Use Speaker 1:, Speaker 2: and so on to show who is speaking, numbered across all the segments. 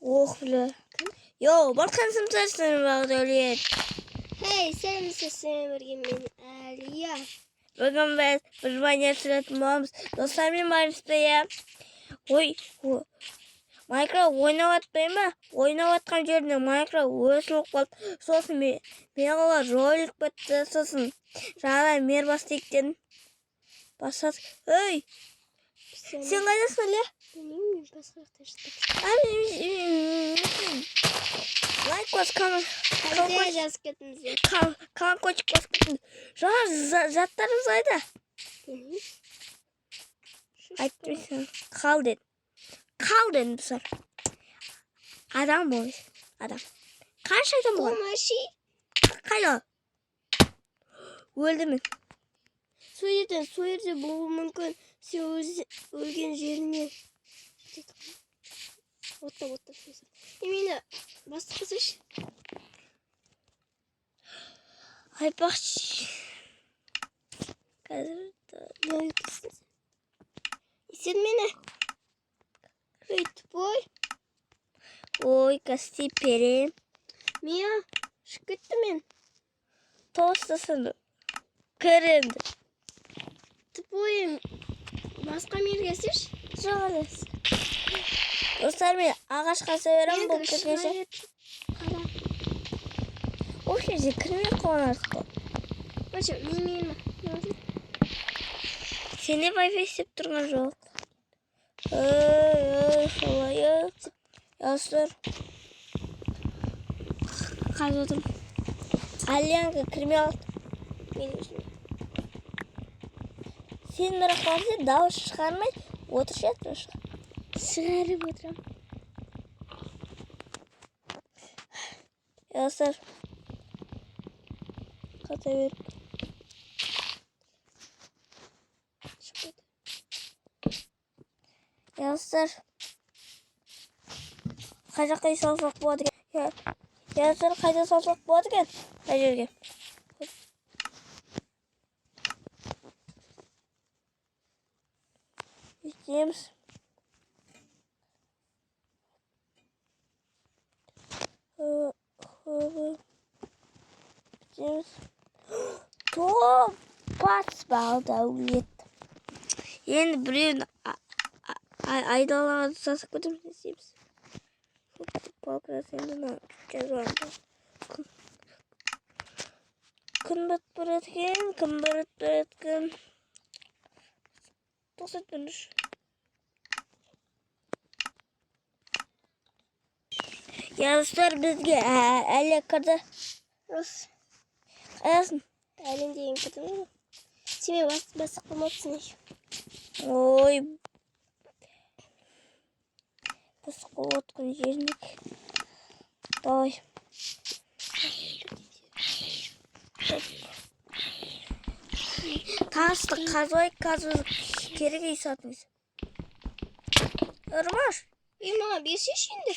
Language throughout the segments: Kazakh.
Speaker 1: Ох, бля. Йоу, бақансым Бағдәулет.
Speaker 2: Hey, сәлеметсіз бірге мен Әлия.
Speaker 1: Бүгін біз выживание түсіретін боламыз. Достармен барыспая. Ой, Майнкрафт ойнап атпай ма? Ойнап атқан жерінде Майнкрафт өшіріліп қалды. Сосын меғала жойылып кетті. Сосын жаңадан мер бастайық дедім. Бастадық. Ей, сен қайдасың, Әлия?
Speaker 2: Білмеймін, мен басқа жақта шықтым.
Speaker 1: Лайк бас,
Speaker 2: Қандай жазып кеттіңіздер?
Speaker 1: колокольчик басып кеттің. Жаңа заттарымыз қайда?
Speaker 2: Білмеймін.
Speaker 1: Айтпайсың. Қал дедім. Қал дедім, достар. Адам бол. Адам. Қанша адам болған?
Speaker 2: Помощи.
Speaker 1: Қайда? Өлді мен.
Speaker 2: Сол жерден, сол жерде болуы мүмкін. Сен өз өлген жерінен. Отта, отта, сосын. Е, мені басып қойсайшы.
Speaker 1: Айтпақшы. Қазір
Speaker 2: Не өйтесің сен? Сен мені. Ей, тупой.
Speaker 1: Ой, кости перем.
Speaker 2: Мия, шығып кетті мен.
Speaker 1: Тостасын. Кір енді.
Speaker 2: Тупой. Басқа жерге істеші.
Speaker 1: Жоқ емес. Достар, мен ағаш қаса беремін бұл кіргенше.
Speaker 2: Қара.
Speaker 1: Ол жерде кірмей қуанарсың ғой.
Speaker 2: Вообще, мен мені.
Speaker 1: Сенде вайфай істеп тұрған жоқ. Ей, ей, солай. Ей. Достар. Қазып отырмын. Алянка кірмей қалды.
Speaker 2: Мен өзім.
Speaker 1: Сен бірақ барсаң дауыс шығармай отыршы тыныш.
Speaker 2: Шығарып отырамын.
Speaker 1: Достар. Қата бер.
Speaker 2: Шығып кетті.
Speaker 1: Достар. Қай жаққа үй салсақ болады екен? Достар, қайда салсақ болады екен? Қай жерге? Өйтеміз. Бітеміз. Топас Бағдәулет. Енді біреуін айдалаға тастап кетеміз, не істейміз? Палка жасаймыз, мына жазып аламыз. Күн батып барады екен, күн батып барады екен. Тоқсан үш. Я, достар, бізге әлі кірді.
Speaker 2: Рос.
Speaker 1: Қайдасың?
Speaker 2: Әлем деген кірдім ғой. Сен мені басып қоймапсың еще.
Speaker 1: Ой. Біз қойып отқан жеріне. Давай. Тасты қазбай, қазір керек үй сатыңыз. Ырмаш,
Speaker 2: Ей, маған берсеші енді.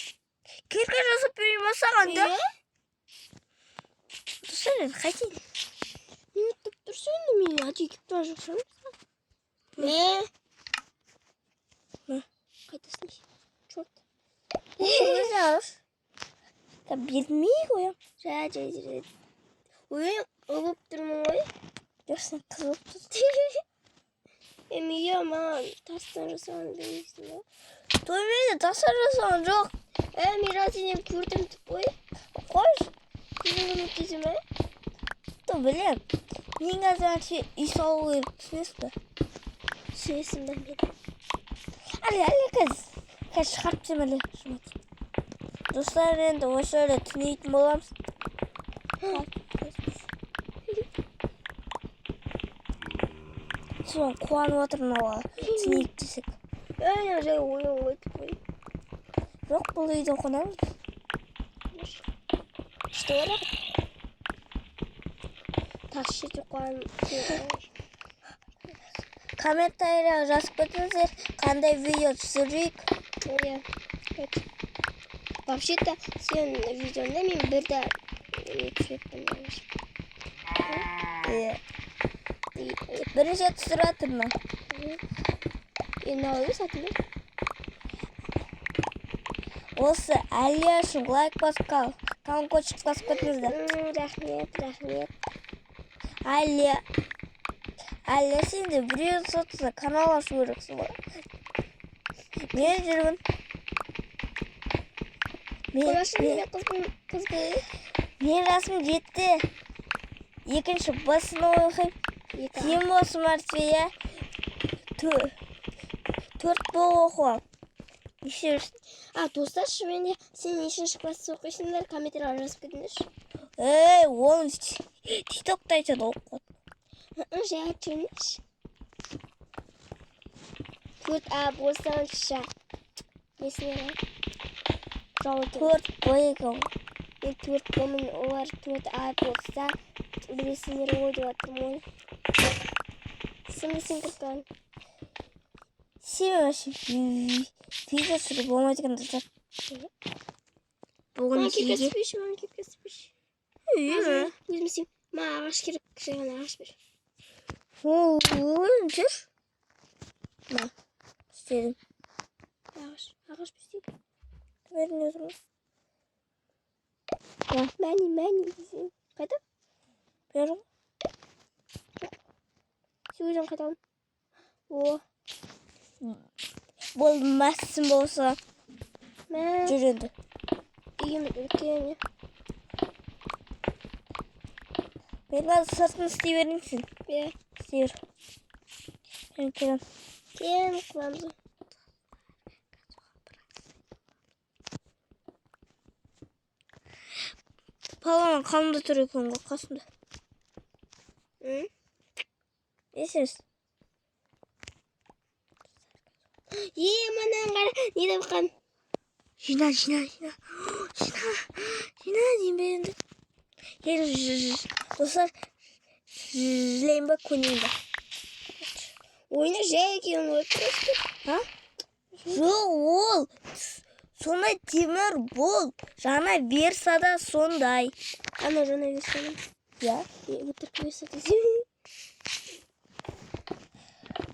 Speaker 1: керке жасап берейін ба саған да?
Speaker 2: Иә?
Speaker 1: Достар, енді қайтейін?
Speaker 2: Не өтіп тұрсың енді, мен әдейі келіп тұрған жоқ шығармын. Мә.
Speaker 1: Мә.
Speaker 2: Қайтасың. Черт.
Speaker 1: Өзі алыш. Та бермей қоям.
Speaker 2: Жай, жай, жай. Ой, ұлып тұрмын ғой.
Speaker 1: Жоқ, сен қыз болып тұрсың.
Speaker 2: Е, Мия, маған тастан жасаған бермейсің ба?
Speaker 1: Төменде тастан жасаған жоқ.
Speaker 2: Ә, мен сенен көрдім, тупой.
Speaker 1: Қойшы.
Speaker 2: Сен көмектесем, ә?
Speaker 1: То білем. Мен қазір үй салу керек, түсінесің бе?
Speaker 2: Түсінесің бе мен?
Speaker 1: Әлі, әлі қазір. Қазір шығарып тастаймын әлі. Жұмат. Достар, енді осы жерде түнейтін боламыз. Соны қуанып отыр мынау бала. Түнейік десек.
Speaker 2: Ә, жай ойын ғой, тупой.
Speaker 1: Жоқ, бұл үйде қонамыз.
Speaker 2: Что бар? Тас жерде қуанып.
Speaker 1: Комментарияға жазып кетіңіздер, қандай видео түсірейік.
Speaker 2: Иә. Вообще-то сен видеоңда мен бір де не түсіріппін.
Speaker 1: Иә. Бірінші түсіріп жатырмын.
Speaker 2: Енді алып сатып.
Speaker 1: Осы Әлия үшін лайк басып, колокольчик басып кетіңіздер.
Speaker 2: Рахмет, рахмет.
Speaker 1: Әлия, Әлия, сен де біреу сотса канал ашу керексің ғой. Мен жүрмін. Мен,
Speaker 2: Қолашы
Speaker 1: мен,
Speaker 2: мен қызбын, қызбын.
Speaker 1: мен жасым 7-те. Екінші Б сыныбы оқимын.
Speaker 2: Екі.
Speaker 1: Сен болсын, Мартфия. 4 Б оқып. Неше жүрсің?
Speaker 2: А, достар, шынымен де сен нешінші класста оқисыңдар, комментарийға жазып кетіңдерші.
Speaker 1: Ей, оны тиктокта айтады оқып.
Speaker 2: Жай айтып жіберіңдерші. 4А болсаңшы. Несіне жау екен.
Speaker 1: 4 Б екен.
Speaker 2: Мен 4Б-мін, олар 4А болса, білесіңдер ғой деп жатырмын ғой. Сен кірген.
Speaker 1: Сен вообще видео түсіруге болмайды екен, достар. Бүгін
Speaker 2: Маған
Speaker 1: сізге
Speaker 2: кіргізбеші, маған кіргізбеші.
Speaker 1: Иә.
Speaker 2: Өзім істеймін. Маған ағаш керек, жай ғана ағаш бер.
Speaker 1: Өзің жүр. Мә, істедім.
Speaker 2: Ағаш, ағаш берсей.
Speaker 1: Берін өзім.
Speaker 2: Мәни, мәни десең. Қайда?
Speaker 1: Берін.
Speaker 2: Сен өзің қайда алдың? О,
Speaker 1: Бұл мәссін болса.
Speaker 2: мә,
Speaker 1: Жүр енді.
Speaker 2: үйім үлкен.
Speaker 1: Мен қазір сыртын істей берейін сен.
Speaker 2: Иә,
Speaker 1: Істей бер. Мен келемін.
Speaker 2: кем қыламыз.
Speaker 1: Паланың қалымда тұр екен ғой қасымда.
Speaker 2: М?
Speaker 1: Не істейміз?
Speaker 2: Е, мынаны қара, не тапқан?
Speaker 1: Жина, жина, жина. Жина, жина деймін бе енді. Енді достар, жылайын ба, көнейін ба?
Speaker 2: Ойыны жай екен ғой, просто.
Speaker 1: А? Жоқ, ол сондай темір бұл. Жаңа версияда сондай.
Speaker 2: Ана жаңа версияны.
Speaker 1: Иә.
Speaker 2: Е, өтірік версия десең.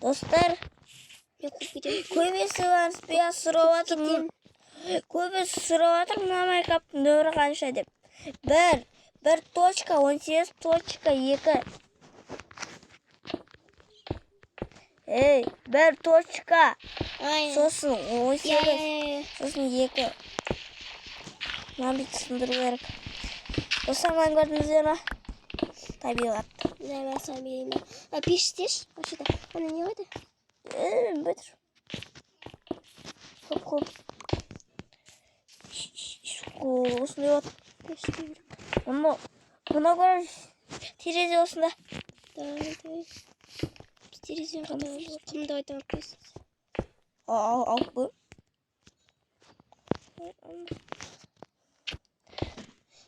Speaker 1: Достар,
Speaker 2: Мен қуып кетемін.
Speaker 1: көбісі барыспия сұрап жатыр.
Speaker 2: Кетемін.
Speaker 1: Көбісі сұрап жатыр, мына Майнкрафттың нөмірі қанша деп. 1.18.2. Ей, 1 точка.
Speaker 2: Ай.
Speaker 1: Сосын он
Speaker 2: Иә,
Speaker 1: сегіз.
Speaker 2: иә, иә.
Speaker 1: Сосын 2. Мынаны бүйтіп сындыру керек. Достар, мынаны көрдіңіздер ма? Табиғат.
Speaker 2: Мына мен саған берейін ба? А, пеш істеші, вообще-то. Ана не қойды?
Speaker 1: Бітір. Хоп, хоп. Осындай болады.
Speaker 2: Пеш істеу керек.
Speaker 1: Мұны, мына көріп, терезе осында.
Speaker 2: Давай, давай. Біз терезені қайда аламыз? Құмды қайда алып келесіз?
Speaker 1: Ал, алып қой.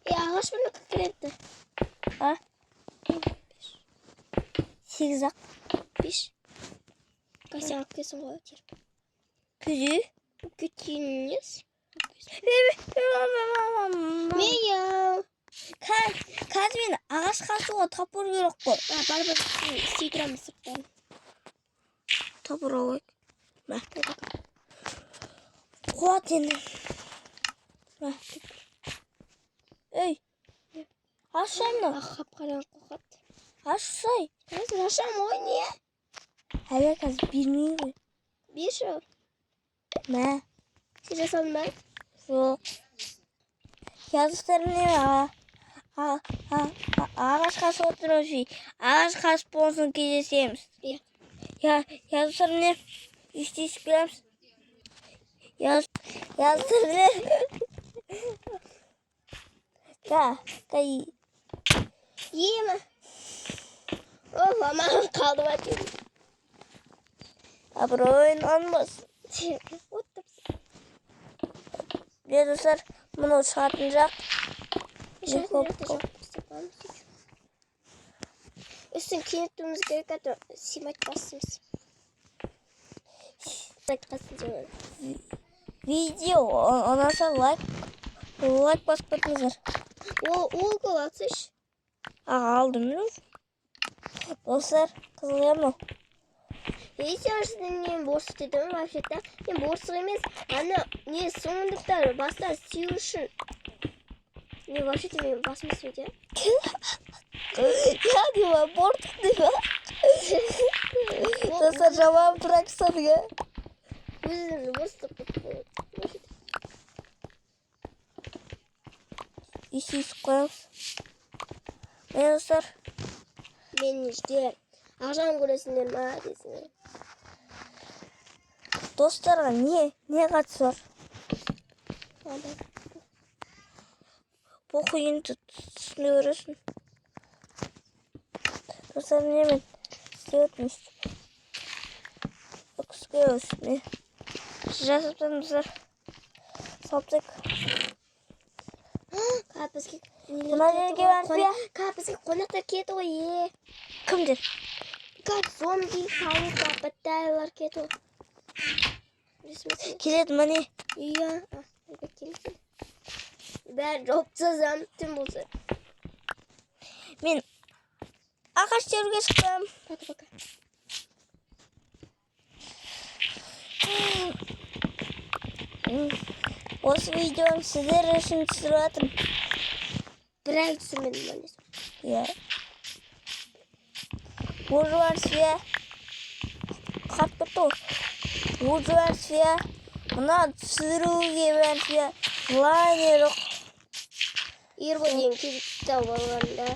Speaker 2: Е, ағаш бұны келеді.
Speaker 1: А? 8 ақ.
Speaker 2: Пеш. Қазір алып келсін ғой, теріп.
Speaker 1: Күзі.
Speaker 2: Кетейін емес.
Speaker 1: Мен қазір мен ағаш қасуға топор керек қой.
Speaker 2: А, бар, бар, істей тұрамыз сырттан.
Speaker 1: Топор алайық. Мә. Қуат енді. Мә. Ей. Ашсай мына.
Speaker 2: Ақ, қап-қараңғы қоқады.
Speaker 1: Ашсай.
Speaker 2: Қазір ашамын ғой, не?
Speaker 1: Әлі қазір бермеймін ғой.
Speaker 2: Берші.
Speaker 1: Мә.
Speaker 2: Сен жасадың ба?
Speaker 1: Жоқ. Достар, міне ағаш қасып отырмыз. Ағаш қасып болған соң кездесеміз.
Speaker 2: Иә.
Speaker 1: Я, я достар, міне істесіп келеміз. Я, я достар, міне. Ка, ка,
Speaker 2: Ема. О, мамам қалды ба дедім.
Speaker 1: Абыройын алмасын.
Speaker 2: От тапсын.
Speaker 1: Міне, достар, мынау шығатын жақ.
Speaker 2: Шығатын
Speaker 1: Хоп,
Speaker 2: жақта
Speaker 1: хоп.
Speaker 2: жауып істеп аламыз сөйтіп. Үстін кеңейтуіміз керек, а то сыймайды басымыз. Айтқасын деп.
Speaker 1: Видео ұнаса лайк басып кетіңіздер.
Speaker 2: Ол гол алсайшы.
Speaker 1: Аға, алдым мен уже. Достар, қызық иә мынау.
Speaker 2: Ей, сен мен борсық дедім вообще-то. Мен борсық емес, ана не сундуктар баста істеу үшін. Не, вообще-то мен басым істейді.
Speaker 1: Я деймін, борсық деймін. Достар, жаман пранксың, иә.
Speaker 2: Өзім борсық деп қойды. Вообще-то.
Speaker 1: Ес қоямыз. Міне, достар.
Speaker 2: Мен ждер. Ақшам көресіңдер ма десіңдер.
Speaker 1: Достарға не қатысы бар?
Speaker 2: Ладно.
Speaker 1: Похуй, енді түсіне бересің. Достар, міне, мен істеп отырмын өйстіп. Excuse me. Жасап тастадым, достар. Салып тастайық.
Speaker 2: Ка бізге
Speaker 1: Мына жерге барып иә?
Speaker 2: Ка бізге қонақтар келді ғой, е.
Speaker 1: Кімдер?
Speaker 2: Ка зомби, паук, апатайлар келді ғой. Білесің бе сен?
Speaker 1: Келеді, міне.
Speaker 2: Иә. А, ойбай, келді. Бәрі жауып тастасам, түн болса.
Speaker 1: Мен ағаш теруге шықтым.
Speaker 2: Пока, пока.
Speaker 1: Осы видеоны сіздер үшін түсіріп жатырмын.
Speaker 2: Бір ай түсірмедім ба несі?
Speaker 1: Иә. Выживание. Қатып кетті ғой. Выживание. Мына түсіруге бәрі желание жоқ.
Speaker 2: Ербол деген кезекті балаларында.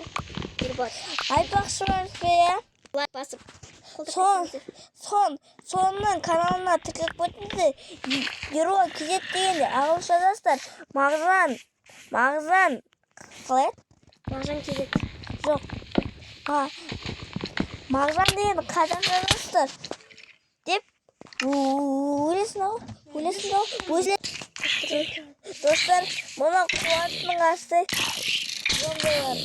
Speaker 2: Ербол.
Speaker 1: Айтпақшы, бәрі.
Speaker 2: Лайк басып. Қолдап
Speaker 1: Сон,
Speaker 2: кетіңіздер.
Speaker 1: Сонның каналына тіркеліп кетіңіздер. Ербол кезет дегенде ағылшынша жазасыздар. Мағжан, Мағжан, қалай еді?
Speaker 2: Мағжан кезет.
Speaker 1: Жоқ. Мағжан деген қазақша жазасыздар. Деп өлесің ау, өлесің ау, өзі. Достар, мына Қуаттың асты зомбилар.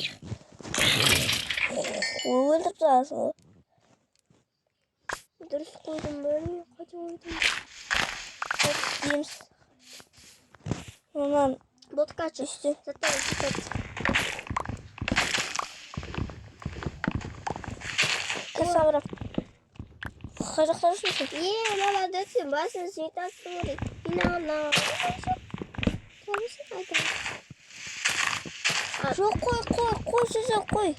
Speaker 1: Өлтіріп тастағансың ғой.
Speaker 2: Дұрыс қойдым ба? Не, қате қойдым.
Speaker 1: Хоп дейміз. Мынан
Speaker 2: Вот, короче,
Speaker 1: үсті.
Speaker 2: заттар кетеді.
Speaker 1: Красавров. Қай жақта жүрсің сен?
Speaker 2: Е, молодец, сен басын сүйіп ғой. На, на. Тұрмысың айта.
Speaker 1: Жоқ, қой, қой, қой, сөзі қой.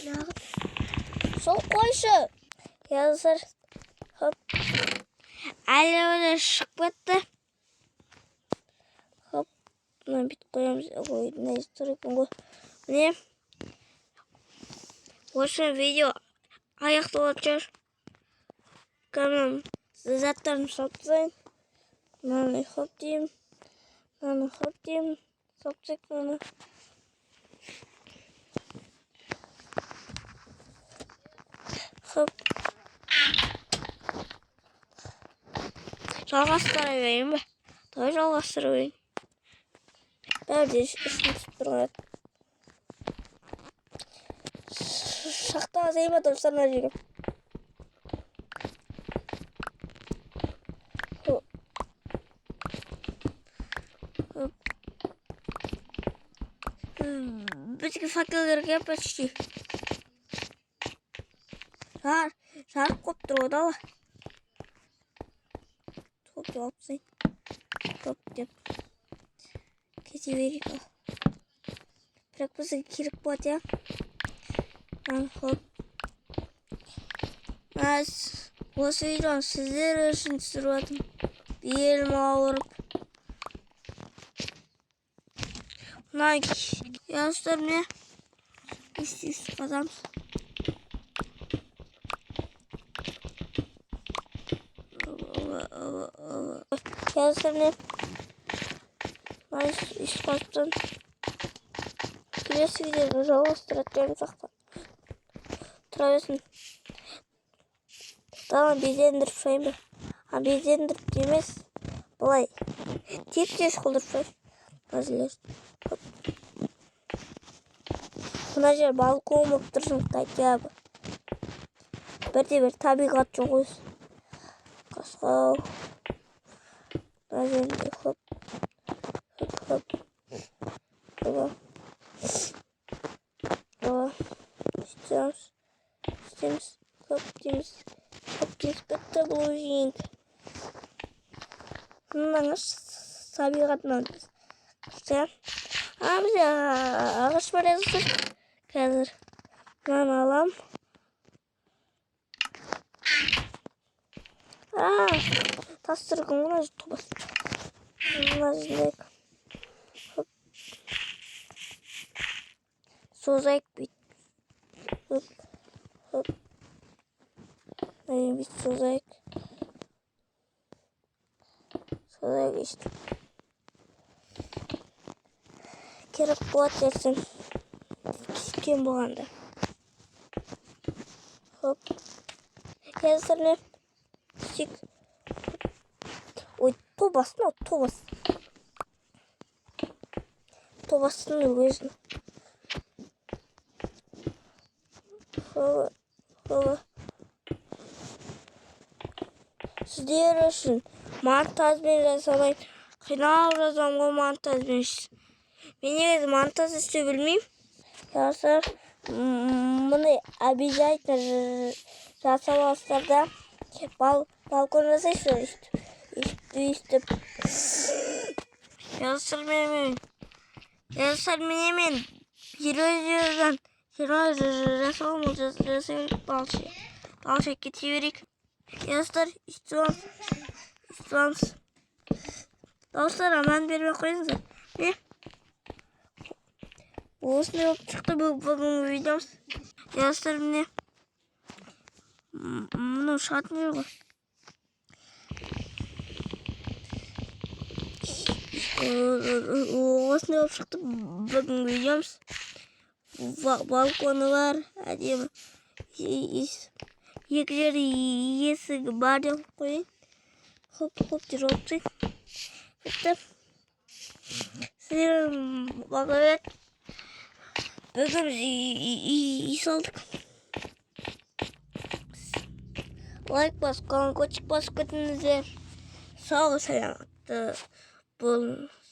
Speaker 2: Нағып.
Speaker 1: Сол қойшы. Я, достар. Хоп. Әлі міне шығып кетті. Хоп. Мына бүйтіп қоямыз. Ой, мына тұр екен ғой. Міне. Осы видео аяқталатын шығар. Кәдімгі заттарын салып тастайын. Мынаны хоп деймін. Мынаны хоп деймін. Салып тастайық мынаны. Хоп. Жалғастыра берейін бе? Давай жалғастыра берейін. Бәрі де ішім түсіп тұрған еді. Шахта азайма, достар, мына жерге. Хоп. Хоп. Бізге факел керек, иә, почти. Жарық қойып тұр ғой дала. Топ деп алып тастайын. Топ деп. Кете берейік ал. Бірақ бізге керек болады, иә. Мынаны хоп. Мына осы видеоны сіздер үшін түсіріп жатырмын. Белім ауырып. Мына иә, достар, міне. Үст қазамыз. Иә, достар, міне. Мына үст қазып келесі видеода жалғастырады деген жақта. Тұра берсін. Даланы безендіріп шығайын ба? А, безендіріп емес. Былай. Теп-тез қылдырып шығайын. Мына жерлер. Хоп. Мына жер балкон болып тұрсын хотя бы. Бірде бір табиғат жоқ өзі. Қасқау. Мына жерінде хоп. Хоп, хоп. Хоп. Хоп. Сөйтеміз. Жейік. Мынаңыз табиғатынан. Күшті. А, бізде ағаш бар еді. Қазір мынаны алам. А, тас тұр екен ғой мына жерде, топас. Мына жерде. Хоп. Созайық бүйтіп. Хоп. Хоп. Мына жерін бүйтіп созайық. Созайық өйстіп. Керек болады ертең. Кем болғанда. Хоп. Қазір не? Түсейік. Ой, тобас, мынау тобас. Тобастың өзін. Хоба, хоба. Сіздер үшін монтажбен жасамай, қиналып жазамын ғой монтажбен. Мен негізі монтаж істеу білмеймін. Достар, мұны обязательно жасап аласыздар да. Балкон жасайсыздар өйстіп. Өйстіп, өйстіп. Достар, мен березадан жиырма жасауым жасай берейік, балшы. Балшы кете берейік. Достар, өйстіп аламыз. Өйстіп аламыз. Достар, аман бермей қойыңыздар. Міне. Осындай болып шықты бүгінгі видеомыз. Достар, міне. Мынау шығатын жер ғой. Осындай болып шықты бүгінгі видеомыз. Балконы бар, әдемі. Екі жерде есігі бар деп қояйын. Хоп, хоп деп жауып тастайын. Бітті. Сіздер баға. Бүгін біз үй салдық. Лайк басып, колокольчик басып кетіңіздер. Сау, саламатты болыңыз.